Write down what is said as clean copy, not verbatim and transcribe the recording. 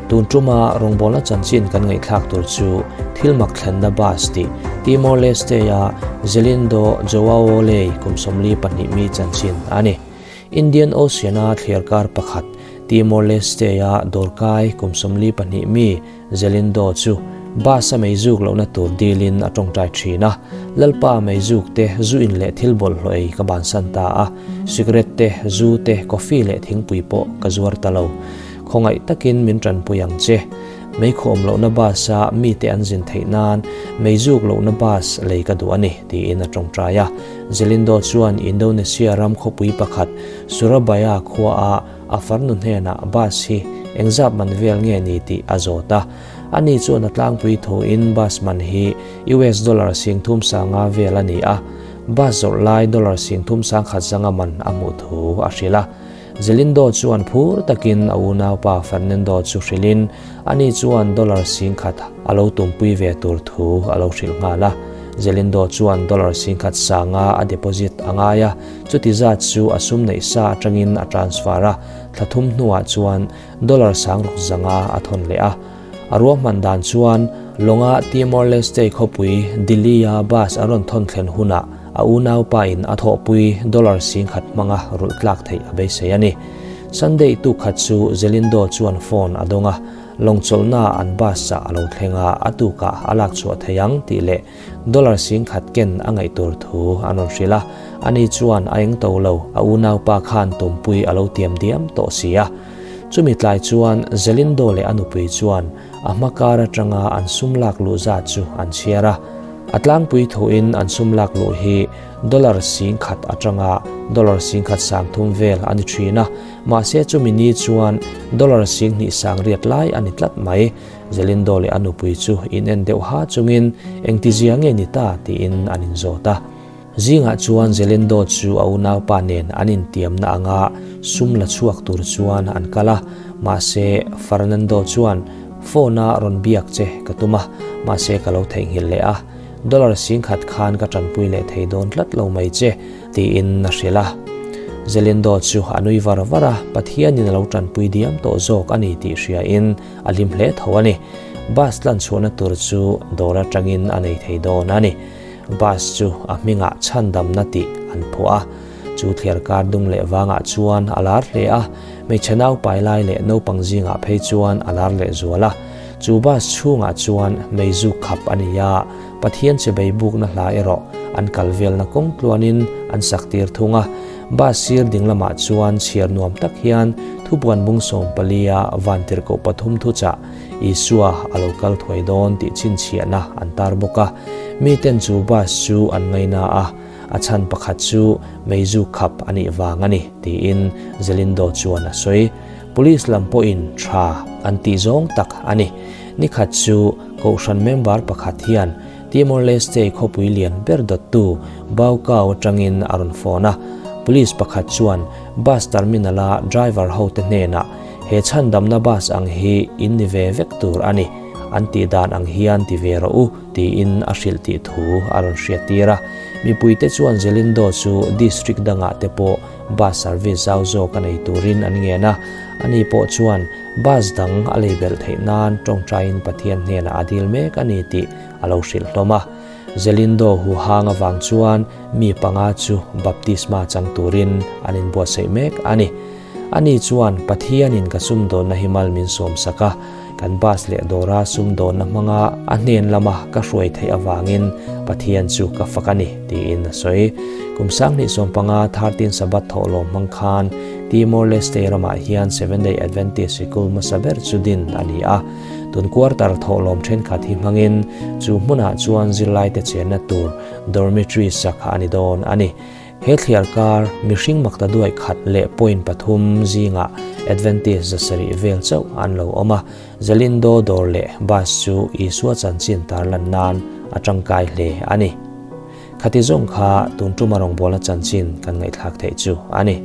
Tun tuma rawngbawlna chanchin kan ngaihthlak tur chu thil mak thlenna bus tih Timor-Leste-a Zelindo Joao Lei kum 42 mi chanchin a ni. Indian Ocean-a thliarkar pakhat Timor-Leste-a dawrkai kum 42 mi Zelindo chu bus-a meizuk lohna tur dilin a tawngtai thin a. Lalpa meizuk te zu in leh thil bawlhhlawh ei ka bansan ta a, cigarette te, zu te, coffee leh thingpui pawh ka zuar ta lo. Khawngaih takin min tanpui ang che. Meikhawm lohna bus-a mite an zin theih nan meizuk lohna bus lei ka duh a ni, tiin a tawngtai a. Zelindo chuan Indonesia ram khawpui pakhat Surabaya khuaah a farnu hnenah bus hi engzap man vel nge ni tih a zawt a. Ani chuan a tlangpui thuin bus man hi US dollar singthum sanga vel a ni a, bus zawrh lai dollar singthum sangkhat zanga man a hmuh thu a hrilh a. Zelindo chuan phur takin a unaupa Fernando chu hrilhin ani chuan dollar singkhat a lo tumpui ve tur thu a lo hrilh nghal a. Zelindo chuan dollar singkhat sanga a deposit a ngai a, chuti zat chu a sum neih sa atangin a transfer a, thla thum hnuah chuan dollar sangruk zanga a thawn leh a. A ruahman dan chuan lawnga Timor-Leste khawpui Dili-a bus an rawn thawn thlen hunah a unaupa in a thawhpui dollar singkhat hmanga rulh tlak theih a beisei a ni. Sunday tuk khat chu Zelindo chuan phone a dawng a, lawng chawlhna an bus chah a lo thleng a, a tukah a lak chhuah thei ang tih leh dollar singkhat ken a ngaih tur thu an rawn hrilh a. Ani chuan a eng to lo, a unaupa khan tumpui a lo tiam diam tawh si a. Chumi tlai chuan Zelindo leh a nupui chuan a hma kar atanga an sum lak luh zat chu an chhiar a. A tlangpui thuin an sum lak luh hi dollar singkhat atanga dollar singkhat sang thum vel a ni thin a, mahse chumi ni chuan dollar singhnih sang riat lai a ni tlat mai. Zelindo leh a nupui chu in en deuh ha chungin engtizia nge ni ta tiin an inzawt a. Zingah chuan Zelindo chu a unaupa nen an intiamna anga sum la chhuak tur chuan an kal a, mahse Fernando chuan phone-a rawn biak che ka tum a, mahse ka lo theihnghilh leh a, dollar singkhat khan ka tanpui leh thei dawn tlat lo mai che, tiin a hrilh a. Zelindo chu a nui var var a, Pathianin a lo tanpui diam tawh zawk a ni tih hriain a hlim hle tho a ni. Bus tlan chhuahna tur chu dawr atangin a nei thei dawn a ni. Bus chu a hmingah chhandamna tih an phuah a, chu thliarkar dung leh vangah chuan a lar hle a, hmeichhe naupai lai leh naupang zingah phei chuan a lar leh zual a. Chu bus chhungah chuan meizu khap a ni a, Pathian chebei bukna hla erawh an kal velna kawng tluanin an sak tir thung a. Bus sir ding lamah chuan chhiar nuam tak hian thupuan bung 14-a vantirhkoh pathum thuchah Isua a lo kal thuai dawn tih chhinchhiahna an tar bawk a. Miten chu bus chu an ngaina a, a chhan pakhat chu meizu khap a nih vang a ni, tiin Zelindo chuan a sawi. Police lam pawhin tha an tih zawng tak a ni. Nikhat chu Kohhran member pakhat hian Timor-Leste khawpui lian ber dawttu Baucau atangin a rawn phone a. Police pakhat chuan bus terminal-a driver hote hnenah He chhandamna bus ang hi in ni ve vek tur a ni, an tih dan ang hian ti ve rawh u, tiin a hrilh tih thu a rawn hriattir a. Mipuite chuan Zelindo chu district dangah te pawh bus service zau zawk a nei turin an ngen a, ani pawh chuan bus dang a lei belh theih nan tawngtaiin Pathian hnenah a dil mek a ni tih a lo hrilh hlawm a. Zelindo huhang avang chuan mi panga chu baptisma chang turin an inbuatsaih mek a ni. Ani chuan, Pathianin ka sumdawnna hi mal min sawmsak a, kan bus leh dawra sumdawnna hmanga a hnen lama ka hruai theih avangin Pathian chu ka fak a ni, tiin a sawi. Kum 2015 13 Sabbath thawhlawm hmang khan Timor-Leste ramah hian Seventh-day Adventist sikul hmasa ber chu din a ni a. Tun quarter thawhlawm thenkhat hi hmangin chu hmunah chuan zirlaite chenna tur dormitory sak a ni dawn a ni. He thliar kar mihring makta duai khat leh point pathum zingah Adventist zasarih vel chauh an lo awm a, Zelindo dawr leh bus chu Isua chanchin tarlan nan a tangkai hle a ni. Khati zawng kha tun tuma rawngbawlna chanchin kan ngaihthlak theih chu a ni.